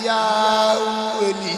يا ولي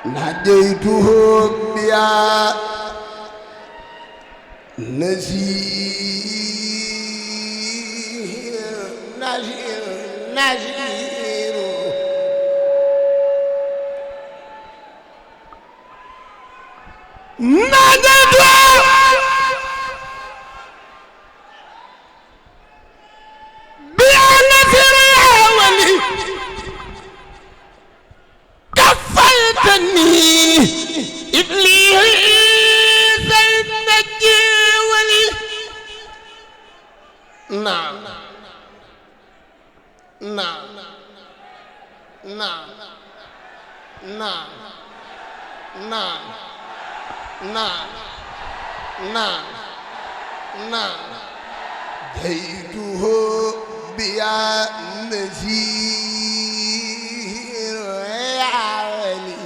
ناديته يا نذير نذير ناديته يا نذير يا ولي كفيتني إبليس النجي ولي نعم نعم نعم نعم نعم نعم نعم نعم جئته بيا نذير يا ولي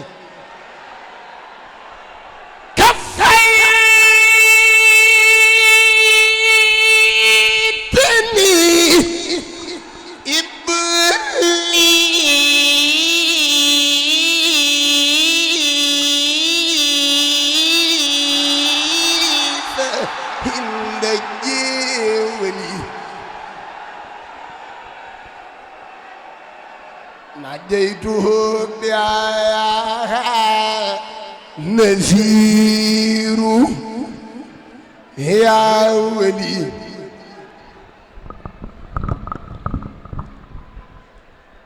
ناديته يا نذير يا ولي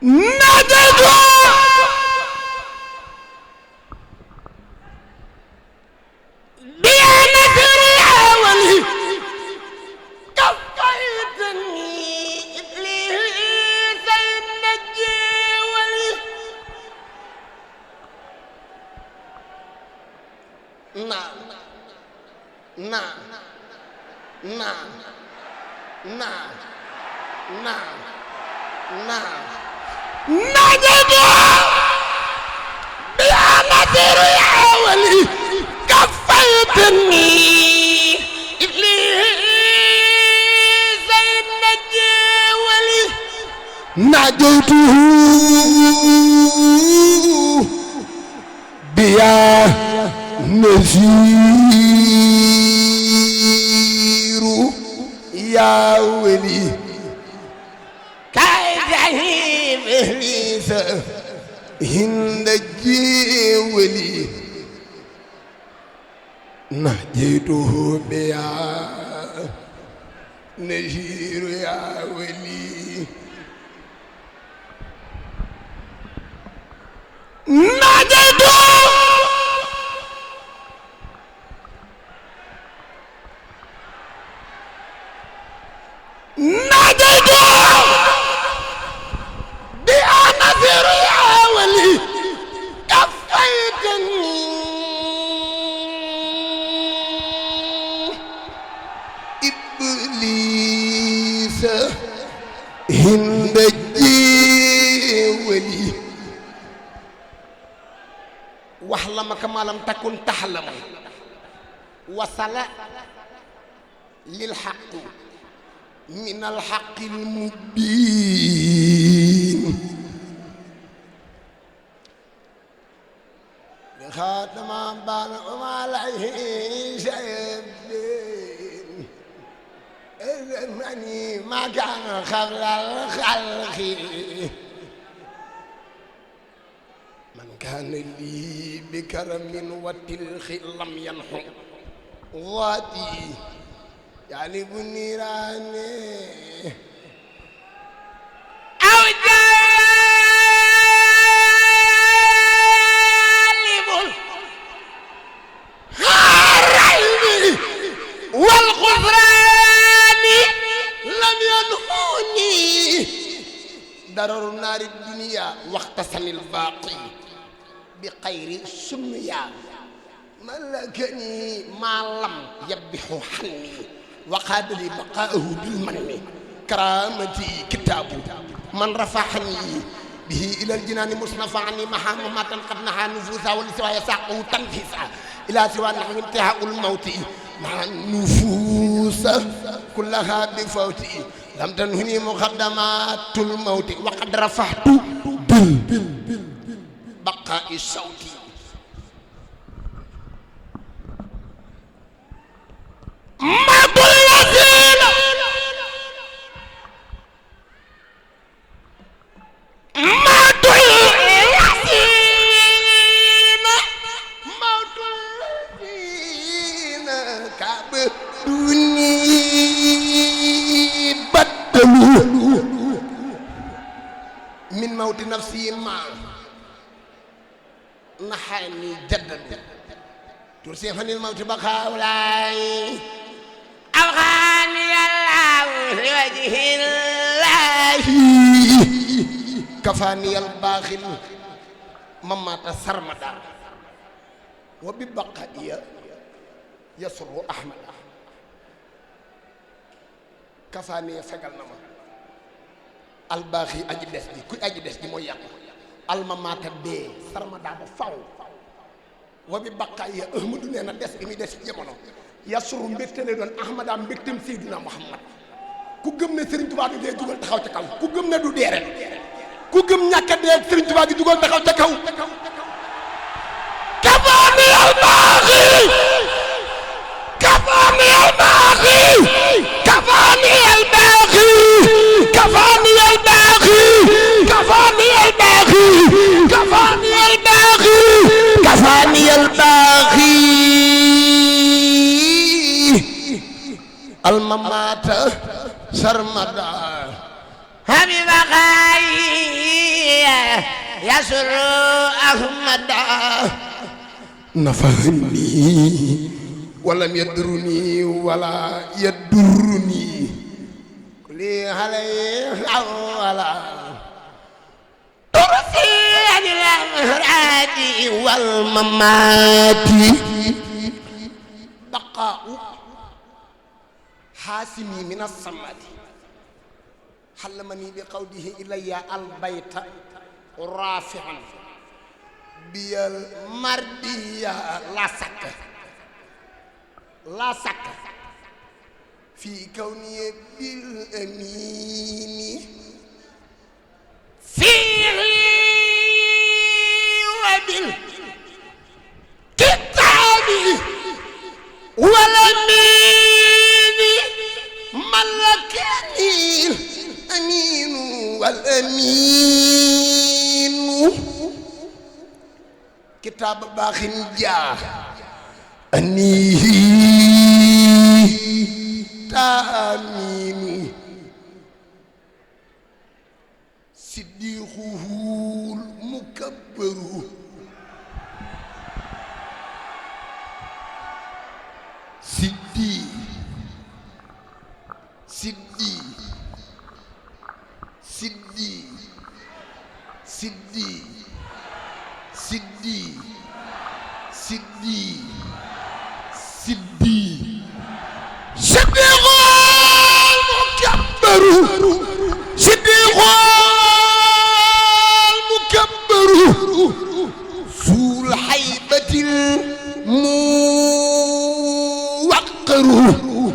ناديته يا نذير يا ولي كفيتني إبليس النجي نعم نعم نعم نعم نعم نعم ناديته يا نذير يا ولي كفيتني إبليس النجي ولي ناديته بيا نذير يا ولي كاجهيم إبليس النجي ولي ناديته بيا نذير يا ولي ناديته ناديته يا نذير يا ولي كفيتني إبليس النجي ولي واحلمك ما لم تكن تحلم وصل للحق من الحق المبين لخاتم بان وما عليه شيء إذنني ما كان قبل الخلق من كان لي بكرم وتلخ لم ينحو ذاتي يعني بالنيران أو جالب الريب والغفران لم ينهوني ضرر نار الدنيا واختصم الباقي بخير سميا ملكني ما لم يبح حني وقاد لي بقاءه بالمن كرامتي كتاب من رفعني به إلى الجنان مصنفا عني محامة قد نحى نفوسا ولسوى يساقه تنفيسا إلى سوى نحو انتهاء الموت مع النفوس كلها بفوتي لم تنهني مقدمات الموت وقد رفعت بقاء الصوت ما كل زين ما كل زين موت الذين كبدوني بدلوا من موت نفسي ما نحاني جدد ترسيفني الموت بخاولاي أبغاني الله لوجه الله كفاني الباخل ممات سرمدا وببقائي يسر أحمد كفاني فقل نما الباخي أجلس دي كي أجلس دي مويا الممات دي سرمدا بفاو وببقائي أحمد نينا دس إمي دس جمانو yasuru mbégte lay doon ahmada mbégtem Seydina Muhammad ku gëm ne Serigne Touba du dee jugal taxaw ca kaw ku gëm ne du dee ren ku gëm ñàkk a dee Serigne Touba gi jugal taxaw ca kaw kafaani al-baaxi kafaani al-baaxi kafaani al-baaxi kafaani al-baaxi kafaani al-baaxi kafaani al-baaxi kafaani al-baaxi الممات سرمدا حبيب خاي يسر أحمد نفعني ولم يدرني ولا يدرني كلي عليه أولا ترسي عن الأمراض والممات بقاء حاسمي من الصمد حلمني بقوله إلي البيت رافعا بي المردية لا سك لا سك في كوني بالأمين فيه وبالكتاب والأمين ملكني الأمين والأمين كتاب باخ جاء أني تامين صديقه المكبر صديق المكبر ذو الحيبة الموقر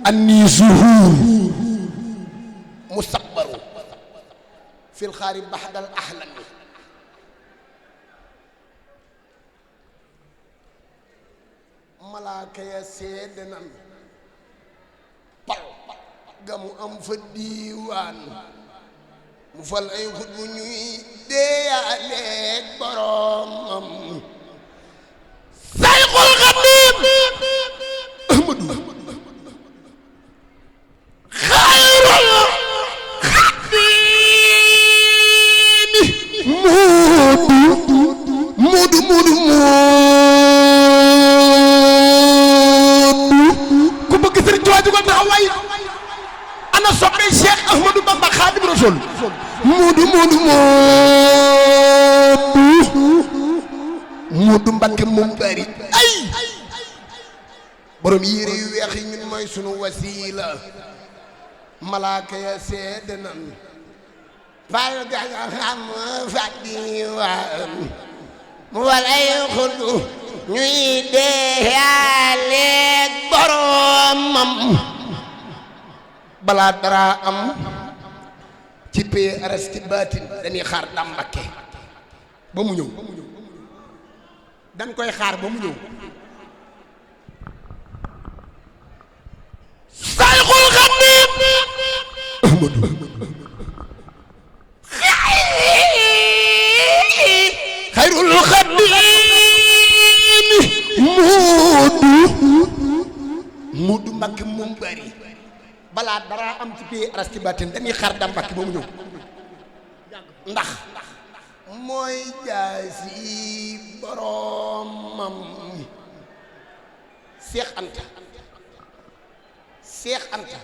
النيزه مستكبر في الخارب بعد الأحلام malaaka ya seede nan pal ga mu am fa diiwaan mu fal ay xut bu ñuy deeyaaleeg boromam sayxul xadim ahmadu xayrul xadimi muudu ku bëgg Sëriñ Tuubaa jugal taxaw way ana soppe Cheikh Ahmadou Bamba Khadim Rasoul muudu Moodu Mbakke moom bari ay borom yére yu weex yi ñun mooy sunu wasiila malaaka ya seede nan fal gaga xam fàddi waan mu walay xuddu ñuy deeyaaleeg boromam balaa dara am ci pee aras ci baatin dañuy xaar Dame Mbakke ba mu ñëw dañ koy xaar ba mu ñëw Sayxul Xadiim Ahmadu xayrul xadiim Moodu Mbakke moom bari balaa dara am ci pee aras ci baatin dañuy xaar Dame Mbakke ba mu ñëw ndax mooy jaasi boromam Seex Anta Seex Anta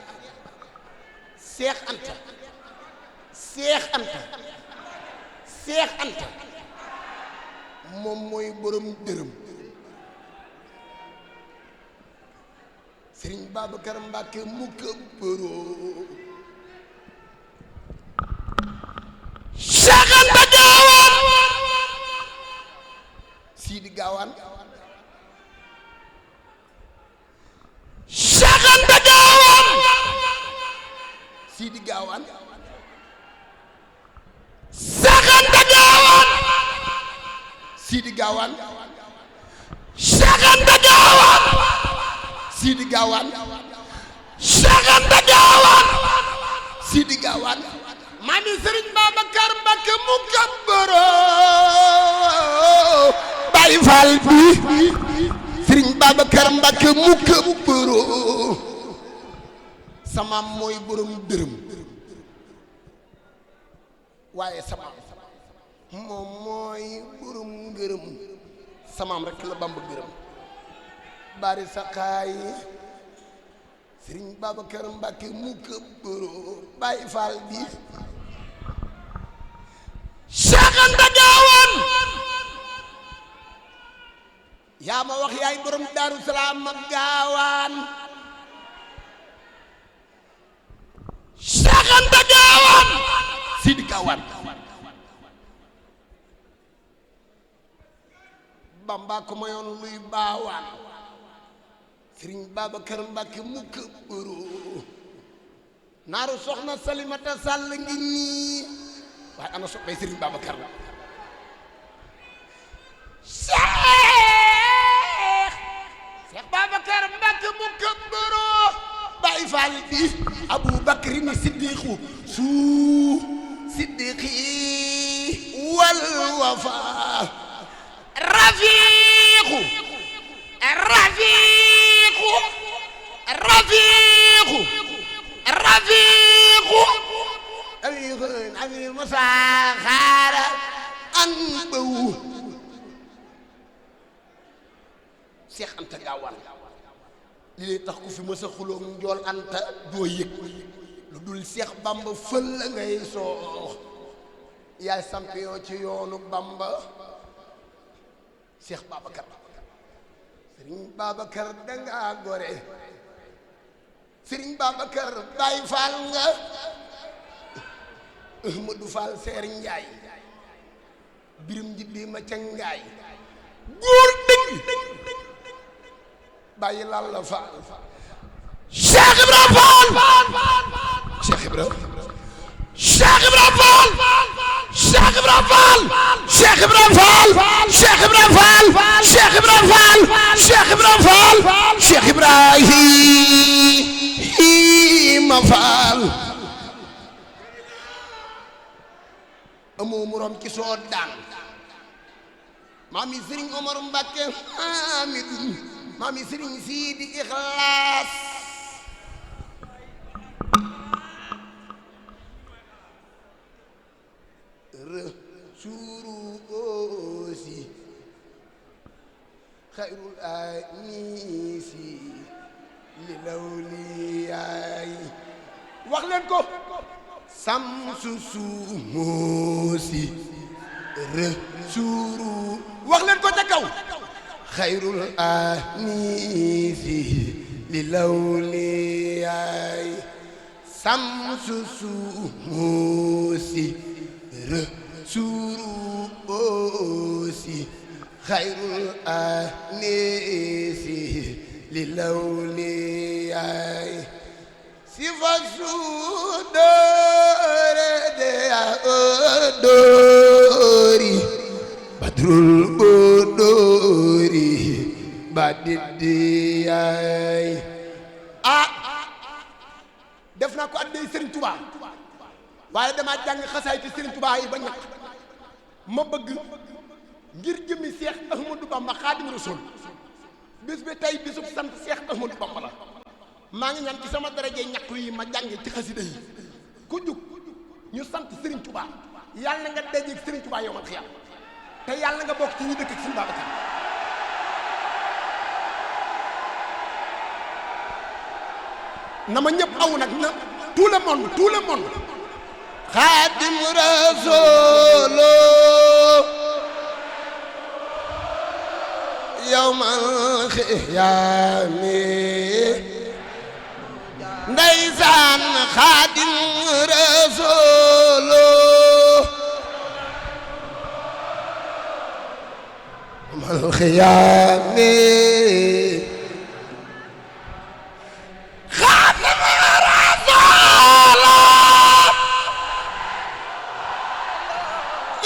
Seex Anta Seex Anta Seex Anta moom mooy borom dërëm Sëriñ Babacar Mbàkke mu këbëroo Seex Anta Gaawaan Sidi Gaawaan Seex Anta Gaawaan Sidi Gaawaan Seex Anta Gaawaan Sidi Gaawaan Seex Anta Gaawaan Sidi Gaawaan Seex Anta Gaawaan Sidi Gaawaan maami Sëriñ Babacar Mbàkke mu këbëroo Baay Faal bi Sëriñ Babacar Mbàkke mu këbëroo samaam mooy borom dërëm waaye samaam moom mooy borom ngërëm samaam rekk la Bamba gërëm bari saqaay Sëriñ Babacar Mbàkke mu këbëroo Baay Faal bi Seex Anta Gaawaan yaa ma wax yaay borom Daaru Salaam ak Gaawaan Seex Anta Gaawaan Sidi Gaawaan Bamba ko mayoon luy baawaan Sëriñ Babacar Mbàkke mu këbëroo naaru soxna Salimata Sàll ngi nii waaye ana soppay Sëriñ Babacar la Seex Babacar Mbàkke mu këbëroo Baay Faal bi Abu Bakri ni Siddiqu Siddiqi wal wafa rafiqu abi musaxara an bawu Seex Anta Gaawaan li lay tax ku fi mësa xuloo njool Anta doo yëg lu dul Seex Bamba fël la ngay soox yaay champion ci yoonu Bamba Seex Babacar Sëriñ Babacar danga gore Sëriñ Babacar Baay Faal nga Ahmadu Faal Seer Njaay birim jibbi ma ca ngaay góor dëgg bàyyi lal la Faal Cheikh Ibra Faal Cheikh Ibra Cheikh Ibra Faal Cheikh Ibra Faal Cheikh Ibra Faal Cheikh Ibra Faal Cheikh Ibra Faal Cheikh Ibra Faal Cheikh Ibrahima Faal amoo morom ci soo daan maami Sëriñ Omar Mbàkke Hamidou maami Sëriñ Sidi Ixlaas suru oosi xayrul anisi li lawliyaay wax leen ko samsu sumuusi rasuulu wax leen ko ca kaw xayrul anisi li lawliyaay samsu sumuusi rasuulu xayrul anisi li lawliyaay sifa sudoore de adoori badrul bodoori badiddiyaay def naa ko addee Serigne Touba waaye damaa jàng xasaay ci Serigne Touba yi ba ñaq ma bëgg ngir jëmmi Seex Ahmadou Bamba Xaadimu Rasuul bis bi tey bisub sant Seex Ahmadou Bamba la maa ngi ñaan ci sama daraje ñaq yi ma jànge ci xasida yi ku jug ñu sant Serigne Touba yàlla nga dajeeg Serigne Touba yow ma xiyaam te yàlla nga bokk ci ñi dëkk ak Serigne Babacar na ma ñëpp aw nag na tout le monde Xaadim Rasuul yawmal xiyaami ndeysaan Xaadim Rasuul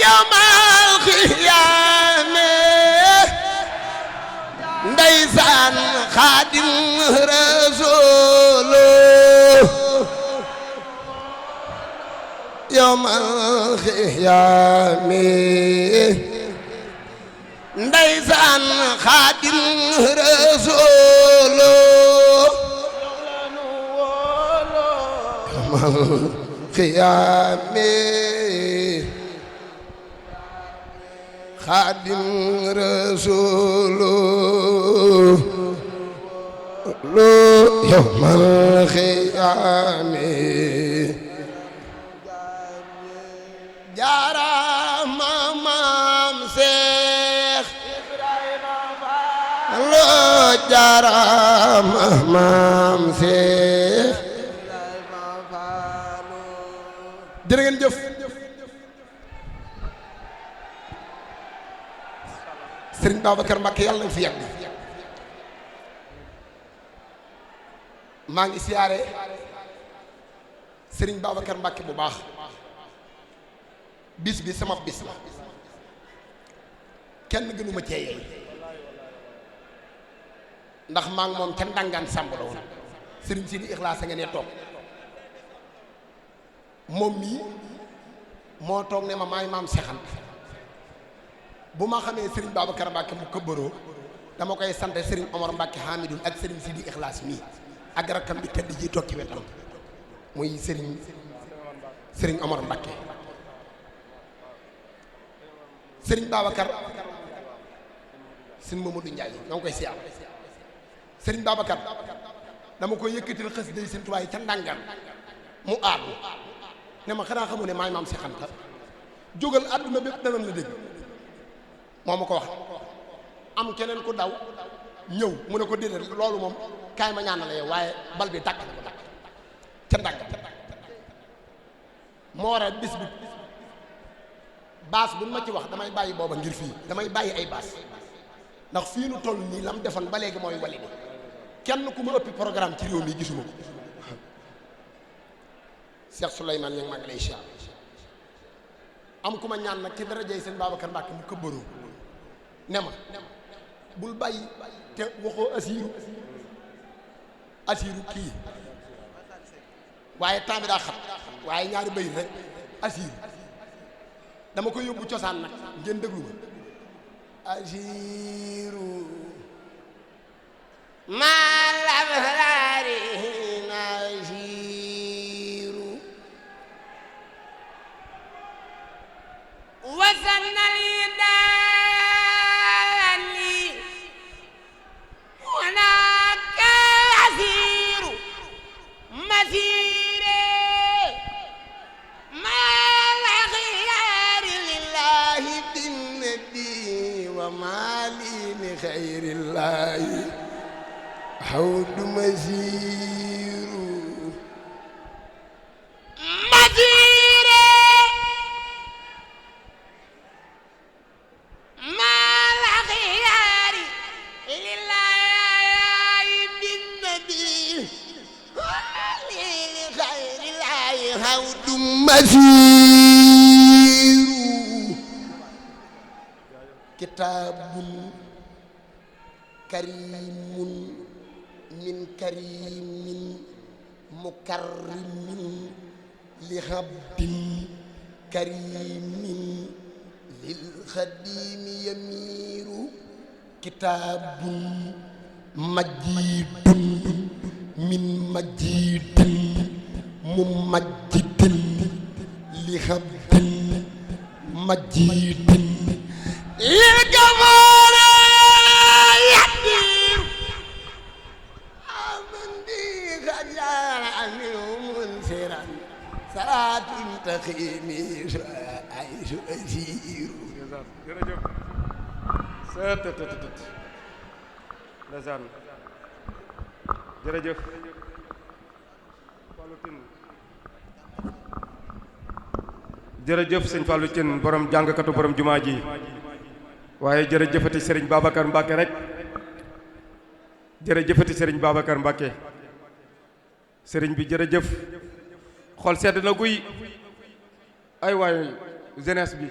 yawmal xiyaami ndeysaan Xaadim Rasuul yawmal qiyaama ndeysaan Xaadim Rasuul yawmal qiyaama Xaadim Rasuul yawmal qiyaama jaarama maam Seex Ibrahima Faal jaarama maam Seex Ibrahima Faal jërë ngeen jëf Sëriñ Babacar Mbacké yàlla na fi yàgg maa ngi siyaare Sëriñ Babacar Mbacké bu baax bis bi sama bis la kenn gënuma cee yeey ndax maa ngi moom ca ndangaan sàmb la woon Sëriñ Sidi Ixlaas a nga ne toog moom mii moo toog ne ma maay maam Seexant bu ma xamee Serigne Babacar Mbacké mu këbbaroo dama koy sant Serigne Omar Mbacké Hamidou ak Serigne Sidi Ixlaas mii ak rakkam bi tedd ji toog ci wetam muy Serigne Omar Mbacké Serigne Babacar Serigne Mamadou Ndiaye ñoo ngi koy siyaar Serigne Babacar dama koy yëkkatil xës day Serigne Touba yi ca ndàngaan mu aatu ne ma xanaa xamu ne maay maam Seex Anta jógal àdduna bépp danañ la dégg moo ma ko wax am keneen ku daw ñëw mu ne ko déedéet loolu moom kaay ma ñaanal yow waaye bal bi tàkk na ko tàkk ca ndànk moo war a bis bi baas bu ma ci wax damay bàyyi booba ngir fii damay bàyyi ay baas ndax fii nu toll nii lam defoon ba léegi mooy wali de kenn ku ma ëppi programme ci réew mi gisuma ko Cheikh Souleymane ña ngi mag lay siyaar am ku ma ñaan nag ci darajay seen Babacar Mbacké mu këbbaroo ne ma bul bàyyi te waxoo asiiru kii waaye temps bi daa xat waaye ñaari bëy rek asiiru dama ko yóbbu cosaan nag ngeen déglu ma asiiru malabraari asiiru wasanal لي خير الله حود مسير مسير ما الخيار لله بالنبي لخير الله حود مسير كتاب كريم من كريم مكرم لعبد كريم للخديم يمير كتاب مجيد من مجيد ممجد لعبد مجيد للجمال يحدي من بي خجال منسرا صلاة تخيمي عيش أسير jërëjëf seetetetet ndeysaan jërëjëf Fallou Tine jërëjëf sëñ Fallou Tine borom jàngkatu borom jumaa ji waaye jërëjëfati Serigne Babacar Mbacke rek jërëjëfati Serigne Babacar Mbacke Serigne bi jërëjëf xol sedd na guy ay waay jeunesse bi